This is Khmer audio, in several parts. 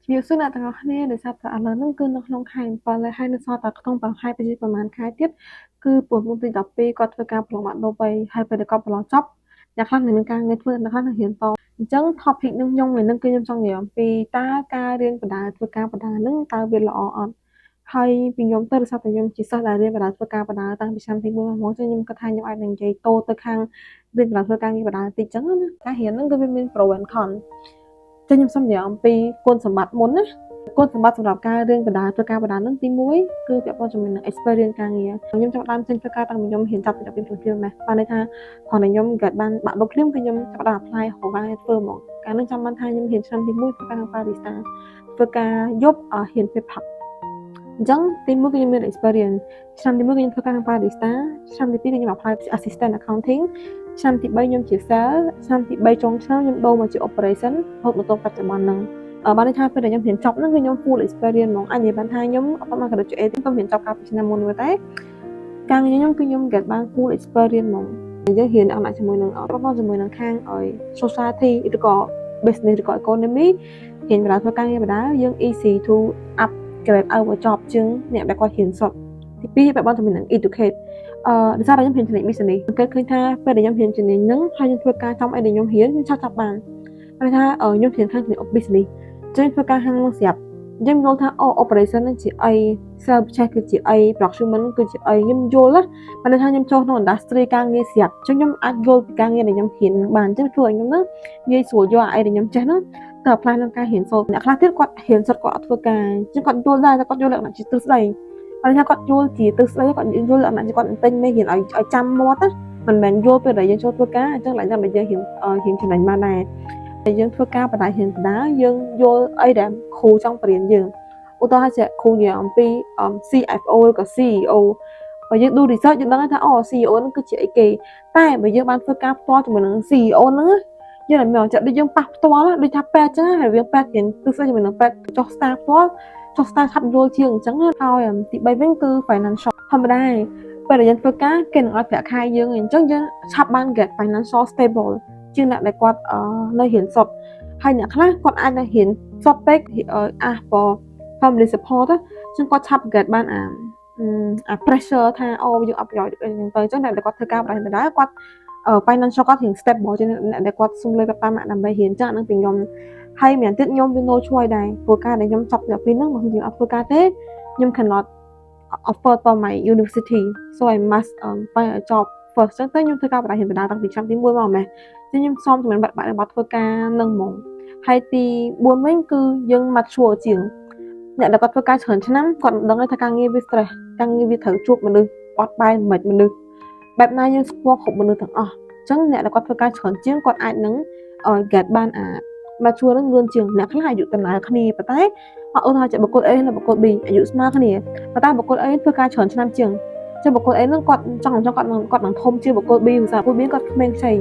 ជំរាបសួរអ្នកទាំងអស់គ្នាដោយសារតែឥឡូវហ្នឹងគឺនៅក្នុងខែ7ហើយហើយនៅសល់តែក្នុងប្រហែលប្រហែលខែទៀតគឺពូទី12គាត់ធ្វើការប្រឡងបាក់ឌុបហើយហើយពេលដែលគាត់ប្រឡងចប់អ្នកខ្លះនឹងមានការងារធ្វើអ្នកខ្លះនឹងរៀនតអញ្ចឹង topic នឹងខ្ញុំថ្ងៃហ្នឹងគឺខ្ញុំចង់និយាយអំពីតើការរៀនបណ្ដើរធ្វើការបណ្ដើរហ្នឹងតើវាល្អអត់ហើយពីខ្ញុំទៅដោយសារតែខ្ញុំជាសិស្សដែលរៀនបណ្ដើរធ្វើការបណ្ដើរតាំងពីឆ្នាំទី1មកចឹងខ្ញុំគិតថាខ្ញុំអាចនឹងនិយាយតទៅខាងរៀនបណ្ដើរធ្វើការងារបណ្ដើរតិចចឹងណាការរៀនហ្នឹងគឺវាមាន pro and con ចឹងខ្ញុំសូមនិយាយអំពីគុណសម្បត្តិមុនណាគុណសម្បត្តិសម្រាប់ការរៀនបណ្ដើរធ្វើការបណ្ដើរហ្នឹងទី1គឺពាក់ព័ន្ធជាមួយនឹង experience ការងារខ្ញុំចាប់ផ្ដើមចេញធ្វើការតាំងពីខ្ញុំរៀនចប់ពី12ភ្លាមៗណាបានន័យថាគ្រាន់តែខ្ញុំកើតបានបាក់ឌុបភ្លាមគឺខ្ញុំចាប់ផ្ដើម apply រកការងារធ្វើហ្មងកាលនោះចាំបានថាខ្ញុំរៀនឆ្នាំទី1ធ្វើការក្នុង barista ធ្វើការយប់រៀនពេលព្រឹកអញ្ចឹងទី1គឺខ្ញុំមាន experience ឆ្នាំទី1គឺខ្ញុំធ្វើការក្នុង barista ឆ្នាំទី2គឺខ្ញុំ apply assistant accounting ឆ្នាំទី3ខ្ញុំជា sales ឆ្នាំទី3ចុងឆ្នាំខ្ញុំដូរមកជា operation រហូតមកទល់បច្ចុប្បន្នហ្នឹងបានន័យថាពេលដែលខ្ញុំរៀនចប់ហ្នឹងគឺខ្ញុំ full experience ហ្មងអាចនិយាយបានថាខ្ញុំអត់បាន graduate ទេខ្ញុំរៀនចប់កាលពីឆ្នាំមុនទេការងារខ្ញុំគឺខ្ញុំ get បាន full experience ហ្មងយើងរៀនអត់ជាមួយនឹងបងជាមួយនឹងខាងឲ្យ society ឬក៏ business ឬក៏ economy រៀនបណ្ដើរធ្វើការងារបណ្ដើរយើង easy to upgrade our job ជាងអ្នកដែលគាត់រៀនសុទ្ធទី2ពាក់ព័ន្ធជាមួយនឹង educate ដោយសារតែខ្ញុំរៀនជំនាញ business គេឃើញថាពេលដែលខ្ញុំរៀនជំនាញហ្នឹងហើយខ្ញុំធ្វើការចំអីដែលខ្ញុំរៀនខ្ញុំឆាប់ចាប់បានគេថាខ្ញុំរៀនខាងជំនាញ business ចឹងធ្វើការខាងនោះស្រាប់ខ្ញុំយល់ថាអូ operation ហ្នឹងជាអី sales purchase គឺជាអី procurement គឺជាអីខ្ញុំយល់ណាបានន័យថាខ្ញុំចូលក្នុង industry ការងារស្រាប់ចឹងខ្ញុំអាចយល់ពីការងារដែលខ្ញុំរៀនបានអញ្ចឹងធ្វើឲ្យខ្ញុំហ្នឹងងាយស្រួលយកអីដែលខ្ញុំចេះហ្នឹងទៅ apply ក្នុងការរៀនសូត្រអ្នកខ្លះទៀតគាត់រៀនសូត្រគាត់អត់ធ្វើការអញ្ចឹងគាត់យល់ដែរតែគាត់យល់លក្ខណៈជាទ្រឹស្ដីបានថាគាត់យល់ជាទ្រឹស្ដីគាត់យល់លក្ខណៈជាគាត់ទិញមេរៀនឲ្យឲ្យចាំមាត់ណាមិនមែនយល់ពេលដែលយើងចូលធ្វើការអញ្ចឹងឡើងតែយើងរៀនរៀនចំណេញបានដែរ តែយើងធ្វើការបដារៀនបដាយើងយល់អីដែលគ្រូចង់បរៀនយើងឧទាហរណ៍ជាគ្រូនិយាយអំពី CFO ឬក៏ CEO បើយើង do research យើងដឹងថាអូ CEO ហ្នឹងគឺជាអីគេតែបើយើងបានធ្វើការផ្ទាល់ជាមួយនឹង CEO ហ្នឹងយើងមិនមានចិត្តដូចយើងប៉ះផ្ទាល់ដូចថាពេទ្យអញ្ចឹងហើយវាពេទ្យរៀនទស្សនជាមួយនឹងពេទ្យចុះ staff ផ្ទាល់ចុះ staff ឆាប់យល់ជាងអញ្ចឹងហើយទី3វិញគឺ financial ធម្មតាពេលដែលយើងធ្វើការគេនឹងឲ្យប្រាក់ខែយើងអញ្ចឹងយើងឆាប់បាន get financial stable ជាងអ្នកដែលគាត់នៅរៀនសុទ្ធហើយអ្នកខ្លះគាត់អាចនៅរៀនសុទ្ធពេកអា for family support អញ្ចឹងគាត់ឆាប់ get បានអា pressure ថាអូយើងអត់ប្រយោជន៍អីចឹងទៅអញ្ចឹងអ្នកដែលគាត់ធ្វើការបដាបដាគាត់ financial គាត់រៀង stable ជាងអ្នកដែលគាត់សុំលុយប៉ាប៉ាម៉ាក់ដើម្បីរៀនចឹងអានឹងពីខ្ញុំហើយម្យ៉ាងទៀតខ្ញុំវា no choice ដែរព្រោះការដែលខ្ញុំចប់ពីហ្នឹងបើខ្ញុំអត់ធ្វើការទេខ្ញុំ cannot afford for my university, so I must find a job first ចឹងទៅខ្ញុំធ្វើការបដារៀនបដាតាំងពីឆ្នាំទី1មកម៉េះចឹងខ្ញុំសមជាមួយបាត់បាត់ធ្វើការនឹងហ្មងហើយទី4វិញគឺយើង mature ជាងអ្នកដែលគាត់ធ្វើការច្រើនឆ្នាំគាត់មិនដឹងថាការងារវា stress ការងារវាត្រូវជួបមនុស្សបត់បែនមិនមនុស្សបែបណាយើងស្គាល់គ្រប់មនុស្សទាំងអស់អញ្ចឹងអ្នកដែលគាត់ធ្វើការច្រើនជាងគាត់អាចនឹង get បានអា mature នឹងលឿនជាងអ្នកខ្លះអាយុដំណើរគ្នាប៉ុន្តែមកឧទាហរណ៍ជាបុគ្គល A និងបុគ្គល B អាយុស្មើគ្នាប៉ុន្តែបុគ្គល A ធ្វើការច្រើនឆ្នាំជាងចឹងបុគ្គល A ហ្នឹងគាត់ចង់ចង់គាត់នឹងធំជាងបុគ្គល B ភាសាបុគ្គល B គាត់ក្មេងខ្ចី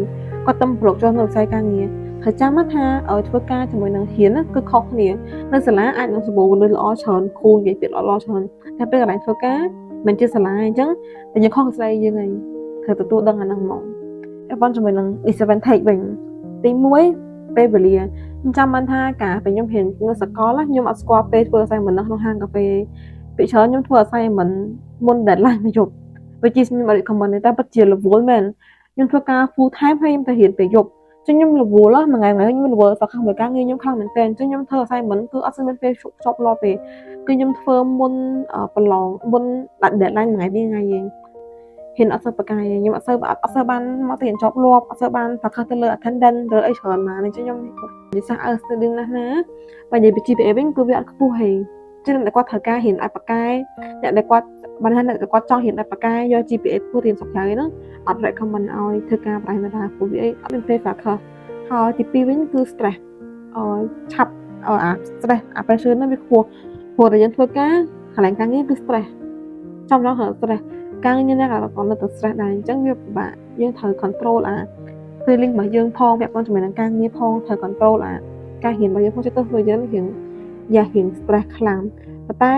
គាត់ទំប្រឡូកចូលនៅវិស័យការងារហើយចាំថាឲ្យធ្វើការជាមួយនឹងហ៊ានគឺខុសគ្នានៅសាលាអាចនឹងសម្បូរមនុស្សល្អច្រើនគ្រូនិយាយពាក្យល្អៗច្រើនតែពេលកន្លែងធ្វើការមិនជាសាលាអញ្ចឹងតែយើងខុសស្ដីយើងហើយត្រូវទទួលដឹងអាហ្នឹងហ្មងតែប៉ុនជាមួយនឹង disadvantage វិញទី1ពេលវេលាខ្ញុំចាំបានថាកាលពេលខ្ញុំរៀននៅសាកលខ្ញុំអត់ស្គាល់ពេលធ្វើ assignment នៅក្នុងហាងកាហ្វេពេលច្រើនខ្ញុំធ្វើ assignment មុន deadline មួយយប់វាជាខ្ញុំអត់ recommend ទេតែពិតជារវល់មែនខ្ញុំធ្វើការ full time ហើយខ្ញុំទៅរៀនពេលយប់ ចឹងខ្ញុំរវល់មួយថ្ងៃមួយថ្ងៃខ្ញុំរវល់ focus មួយការងារខ្ញុំខ្លាំងមែនទែនអញ្ចឹងខ្ញុំធ្វើ assignment គឺអត់សូវមានពេលជាប់លាប់ទេគឺខ្ញុំធ្វើមុនប្រឡងមុនដាក់ deadline មួយថ្ងៃពីរថ្ងៃឯងហ៊ានអត់សូវប្រកែកខ្ញុំអត់សូវបានមកទៅរៀនជាប់លាប់អត់សូវបាន focus ទៅលើ attendance ទៅអីច្រើនមកអញ្ចឹងខ្ញុំនិយាយសាស outstanding ណាស់ណាបើនិយាយពី GPA វិញគឺវាអត់ខ្ពស់ទេចឹងអ្នកគាត់ត្រូវការរៀនឲ្យប្រកែអ្នកដែលគាត់បានថាអ្នកដែលគាត់ចង់រៀនឲ្យប្រកែយក GPA ខ្ពស់រៀនស្រុកក្រៅហ្នឹងអត់ recommend ឲ្យធ្វើការប្រហែលថាព្រោះវាអត់មានពេល focus ហើយទី2វិញគឺ stress អឺឆាប់អា stress អា pressure ហ្នឹងវាខ្ពស់ព្រោះតែយើងធ្វើការកន្លែងការងារគឺ stress ចំឡង stress ការងារណាក៏នៅតែ stress ដែរអញ្ចឹងវាពិបាកយើងត្រូវ control អា feeling របស់យើងផងពាក់ព័ន្ធជាមួយនឹងការងារផងត្រូវ control អាការរៀនរបស់យើងផងចិត្តទៅធ្វើយើងរៀងយ៉ារៀង stress ខ្លាំងប៉ុន្តែ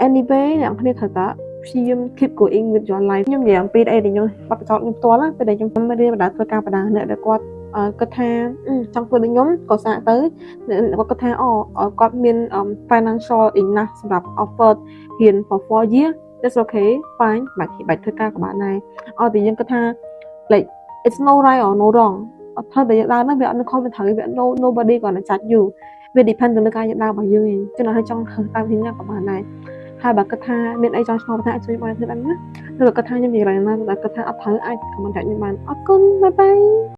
anyway អ្នកនរគ្នាត្រូវតែព្យាយាម keep going with your life ខ្ញុំនិយាយអំពីអីដែលខ្ញុំបទពិសោធន៍ខ្ញុំផ្ទាល់ណាពេលដែលខ្ញុំរៀនបណ្ដាធ្វើការបដាអ្នកដែលគាត់ គិតថាចង់ធ្វើដូចខ្ញុំក៏សាកទៅគាត់គិតថាអូគាត់មាន financial enough សម្រាប់ offer រៀន for 4 year, that's okay, fine. បាច់បាច់ធ្វើការក៏បានដែរអត់តែយើងគិតថា like it's no right or no wrong. អត់ធ្វើតែយើងដើរហ្នឹងវាអត់មានខុសមានត្រូវវា no nobody គាត់ចាច់ you. វា depend ទៅលើការយើងដើររបស់យើងឯងចឹងដល់ចង់ធ្វើតាមវិធីណាក៏បានដែរហើយបើគិតថាមានអីចង់ឆ្លងបន្ថែមអាចជួយបានធ្វើបានណាឬក៏គិតថាខ្ញុំនិយាយណាតែគិតថាអត់ត្រូវអាច comment ខ្ញុំបានអរគុណ bye bye.